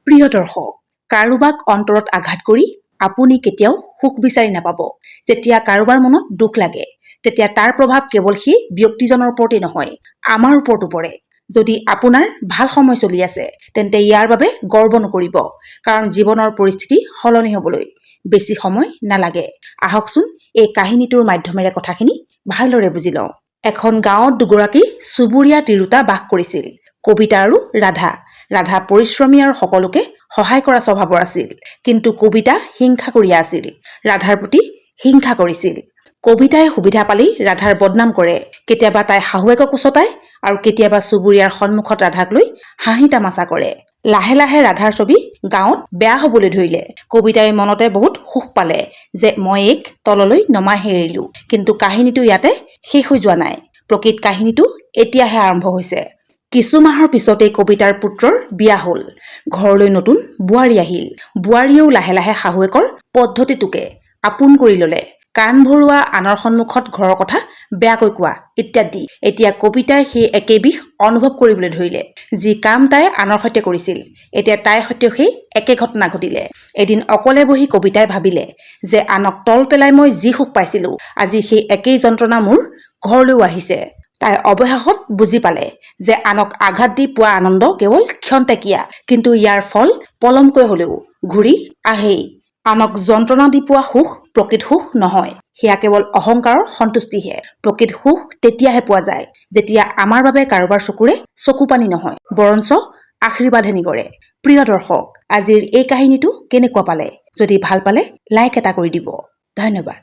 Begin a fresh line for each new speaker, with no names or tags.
প্ৰিয় দৰ্শক, কাৰোবাক অন্তৰত আঘাত কৰি আপুনি কেতিয়াও সুখ বিচাৰি নাপাব। যেতিয়া কাৰোবাৰ মনত দুখ লাগে, তেতিয়া তাৰ প্ৰভাৱ কেৱল সেই ব্যক্তিজনৰ ওপৰতেই নহয়, আমাৰ ওপৰতো পৰে। যদি আপোনাৰ ভাল সময় চলি আছে, তেন্তে ইয়াৰ বাবে গৰ্ব নকৰিব, কাৰণ জীৱনৰ পৰিস্থিতি সলনি হ'বলৈ বেছি সময় নালাগে। আহকচোন, এই কাহিনীটোৰ মাধ্যমেৰে কথাখিনি ভালদৰে বুজি লওঁ। এখন গাঁৱত দুগৰাকী চুবুৰীয়া তিৰোতা বাস কৰিছিল, কবিতা আৰু ৰাধা। ৰাধা পৰিশ্ৰমী আৰু সকলোকে সহায় কৰা স্বভাৱৰ আছিল, কিন্তু কবিতা হিংসাকুৰীয়া আছিল। ৰাধাৰ প্ৰতি হিংসা কৰিছিল। কবিতাই সুবিধা পালেই ৰাধাৰ বদনাম কৰে। কেতিয়াবা তাই শাহুৱেকক উচতায় আৰু কেতিয়াবা চুবুৰীয়াৰ সন্মুখত ৰাধাক লৈ হাঁহি তামাচা কৰে। লাহে লাহে ৰাধাৰ ছবি গাঁৱত বেয়া হ'বলৈ ধৰিলে। কবিতাই মনতে বহুত সুখ পালে যে মই এইক তললৈ নমাইহে এৰিলো। কিন্তু কাহিনীটো ইয়াতে শেষ হৈ যোৱা নাই। প্ৰকৃত কাহিনীটো এতিয়াহে আৰম্ভ হৈছে। কিছু মাহৰ পিছতেই কবিতাৰ পুত্ৰৰ বিয়া হ'ল। ঘৰলৈ নতুন বোৱাৰী আহিল। বোৱাৰীয়েও লাহে লাহে শাহুৱেকৰ পদ্ধতিটোকে আপোন কৰি ল'লে। কাণ ভৰোৱা, আনৰ সন্মুখত ঘৰৰ কথা বেয়াকৈ কোৱা ইত্যাদি। এতিয়া কবিতাই সেই একেই বিষ অনুভৱ কৰিবলৈ ধৰিলে। যি কাম তাই আনৰ সৈতে কৰিছিল, এতিয়া তাইৰ সৈতেও সেই একে ঘটনা ঘটিলে। এদিন অকলে বহি কবিতাই ভাবিলে যে আনক তল পেলাই মই যি সুখ পাইছিলো, আজি সেই একেই যন্ত্ৰণা মোৰ ঘৰলৈও আহিছে। তাই অৱশেষত বুজি পালে যে আনক আঘাত দি পোৱা আনন্দ কেৱল ক্ষন্তেকীয়া, কিন্তু ইয়াৰ ফল পলমকৈ হলেও ঘূৰি আহেই। আনক যন্ত্ৰণা দি পোৱা সুখ প্ৰকৃত সুখ নহয়, সেয়া কেৱল অহংকাৰৰ সন্তুষ্টিহে। প্ৰকৃত সুখ তেতিয়াহে পোৱা যায় যেতিয়া আমাৰ বাবে কাৰোবাৰ চকুৰে চকু পানী নহয়, বৰঞ্চ আশীৰ্বাদহে নিগৰে। প্ৰিয় দৰ্শক, আজিৰ এই কাহিনীটো কেনেকুৱা পালে? যদি ভাল পালে, লাইক এটা কৰি দিব। ধন্যবাদ।